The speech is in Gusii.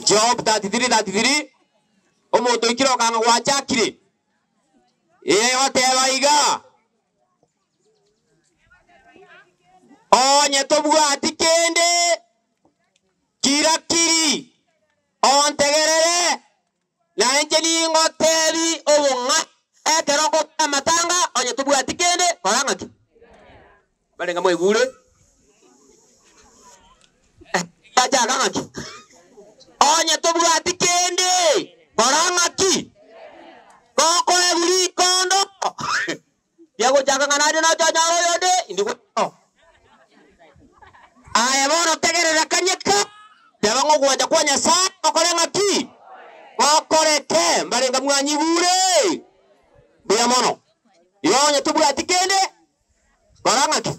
Job 33 33, omonto oikire okanga gwachakire, egoteba iga, Onye tobwati kende, kira kiri, ontegerere, na inche ningotebi obong'a ekero okogenda amatanga, onye tobwati kende, kora ng'aki? Barenge mwaigure? Yachaka ng'aki? Onye tobwati kende, kora ng'aki? Gokoegwa rikondo, riagochaka ng'a naende noche onyore oyonde, indi gwe- Aye bono tegerera kanyeka, teba ng'a ogwancha kwa Nyasae gokore ng'aki? Gokoreke. Mbarenge mwanyigure? Mbuya mono. Igo onye tobwati kende, Kora ng'aki?